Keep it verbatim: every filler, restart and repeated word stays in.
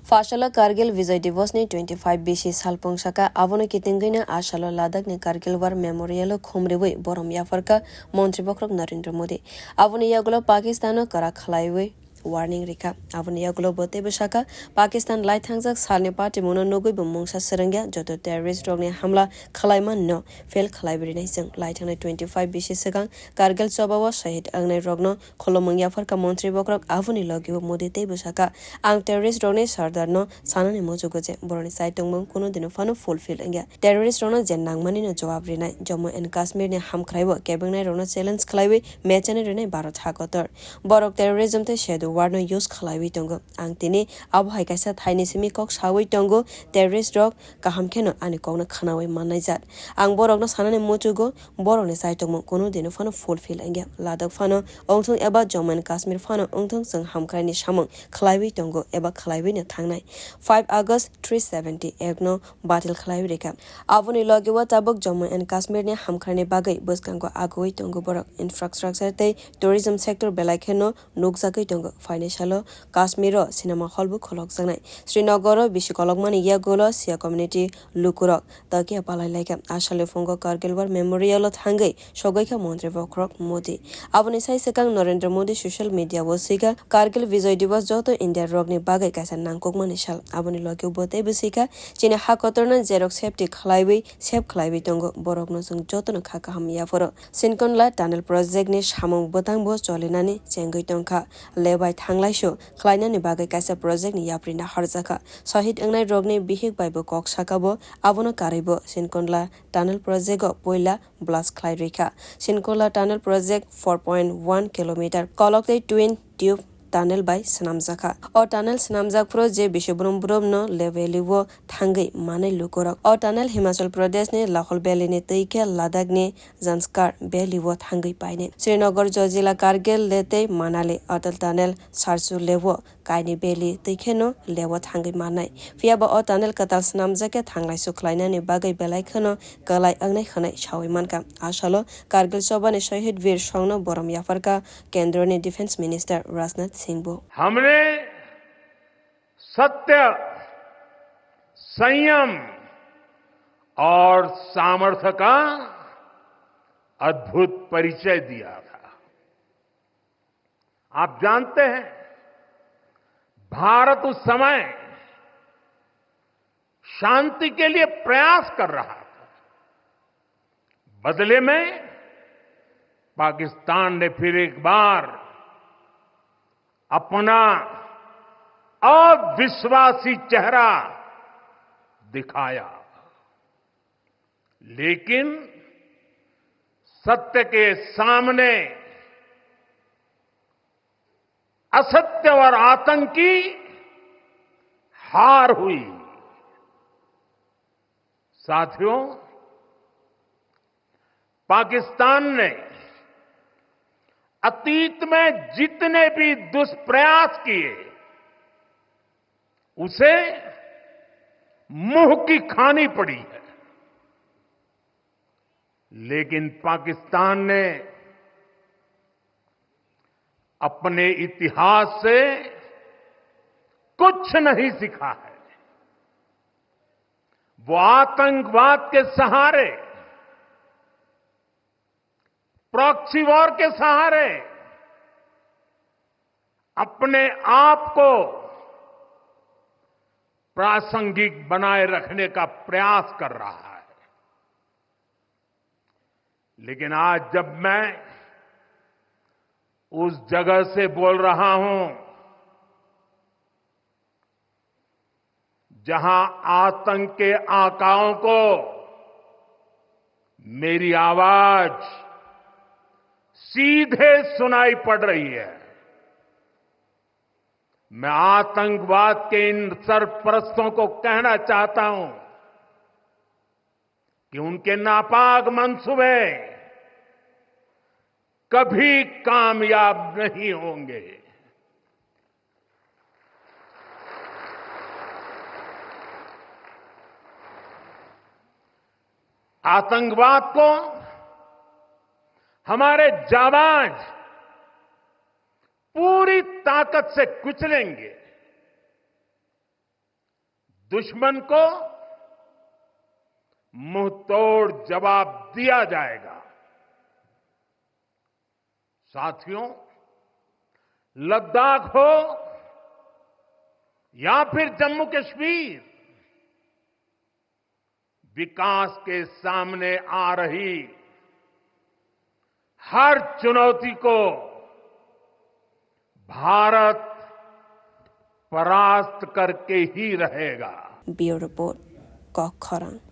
Phasalo Kargil Vijay Divas ni twenty five bisi salpung saka, abono kitingwino asalo Ladakh ni Kargil War Memorial o khumriwi borom yapharkha Montri Bokhorok Narendra Modi. Aboni yagulo Pakistan o kwrak khlaiwi warning rikha. Aboni yagulo bo teibo saka, Pakistan lai thangjak salni patimungno nugwi bo mungsa swrwngya, joto terrorist rokni hamla khlaimano fail khlaiwi rinai chwng. Lai thangnai twenty five bisi swkang Kargil chobao shahid wngnai rokno Khulumung yapharkha Montri Bokhorok, aboni logi bo Modi teibo saka, "Ang terrorist rokni Sardar no sanani muchugo je borokni chai tongmung kunu dino phano fulfill wngya. Terrorist rokno je nangmani no jawab rinai. Jammu and Kashmir ni hamkrai o kebengnai rokno challenge khlaiwi mechani rinai Bharat ha kotor. Borok terrorism tei schedule war no use khlaiwi tongo. Ang tini abo hai kaisa thaini simi kok sawi tongo, terrorist rok kaham kheno ani kokno khnawi mannai jat. Ang borokno sanani muchugo, borokni chai tongmung kunu dino phano fulfill wngya. Ladakh phano wngthung eba Jammu and Kashmir phano wngthung, chwng hamkraini samung khlaiwi tongo eba khlaiwi no thangnai." Five August three seventy Act no batil khlaiwi rikha. Aboni logi o tabuk Jammu and Kashmir ni hamkraini bagwi bwskango agoi tongo borok. Infrastructure tei tourism sector belai kheno nukjagwi tongo. Phainai salo Kashmiro cinema hall bo kholokjaknai. Srinagar o bisi kolokmani yagulo Shia community lukurok takia palai laikha. Asalo phungo Kargil War Memorial o thangwi sogwi kha Montri Bokhorok Modi. Aboni sai swkang Narendra Modi social media o swikha, "Kargil Vijay Divas joto India rokni bagwi kaisa nangkukmani sal." Aboni logi bo teibo swikha, "Chini ha kotorno jerok safety khlaiwi, save khlaiwi tongo, borokno chwng jotono kha kaham yaphoro." Sinkonla Tunnel Project ni samung bwtang bo cholinani chengwi tongkha. Lebai thanglaisu khlainani bagwi kaisa project ni yapri naharjakha. Shahid wngnai rokni bihik bai bo kok saka bo, abono karwi bo Sinkonla Tunnel Project o puila blast khlai rwikha. Sinkonla Tunnel Project four point one kilometer kolok tei twin tube tunnel bai swnamjakha. O tunnel swnamjak phuru je bisubrum brum no Leh Valley o thangwi manai lukurok. O tunnel Himachal Pradesh ni Lahol Valley ni twi khe Ladakh ni Zanskar Valley o thangwi painai. Srinagar, Zojila, Kargil, Leh tei Manali Atal Tunnel Sarchu Leh o kaini Valley twi kheno Leh o thangwi manai. Phiya ba o tunnel kwtal swnamjak khe thanglaisu khlainani bagwi belai kheno kwlai wngnai hwnwi sawi mankha. Asalo Kargil chobani Shahid Veer Songno borom yapharkha Kendroni Defence Minister Rajnath Singh bo. हमने सत्य, संयम और सामर्थ्य का अद्भुत परिचय दिया था। आप जानते हैं, भारत उस समय शांति के लिए प्रयास कर रहा था। बदले में पाकिस्तान ने फिर एक बार अपना अविश्वासी चेहरा दिखाया। लेकिन सत्य के सामने असत्य और आतंक की हार हुई। साथियों, पाकिस्तान ने अतीत में जितने भी दुष्प्रयास किए, उसे मुंह की खानी पड़ी है। लेकिन पाकिस्तान ने अपने इतिहास से कुछ नहीं सीखा है। वो आतंकवाद के सहारे, प्रॉक्सी वॉर के सहारे अपने आप को प्रासंगिक बनाए रखने का प्रयास कर रहा है। लेकिन आज जब मैं उस जगह से बोल रहा हूं, जहां आतंक के आकाओं को मेरी आवाज सीधे सुनाई पड़ रही है, मैं आतंकवाद के इन सरपरस्तों को कहना चाहता हूं कि उनके नापाक मंसूबे कभी कामयाब नहीं होंगे। आतंकवाद को हमारे जाबाज पूरी ताकत से कुचलेंगे। दुश्मन को मुंहतोड़ जवाब दिया जाएगा। साथियों, लद्दाख हो या फिर जम्मू कश्मीर, विकास के सामने आ रही हर चुनौती को भारत परास्त करके ही रहेगा। Bureau Report, Kok Khorang.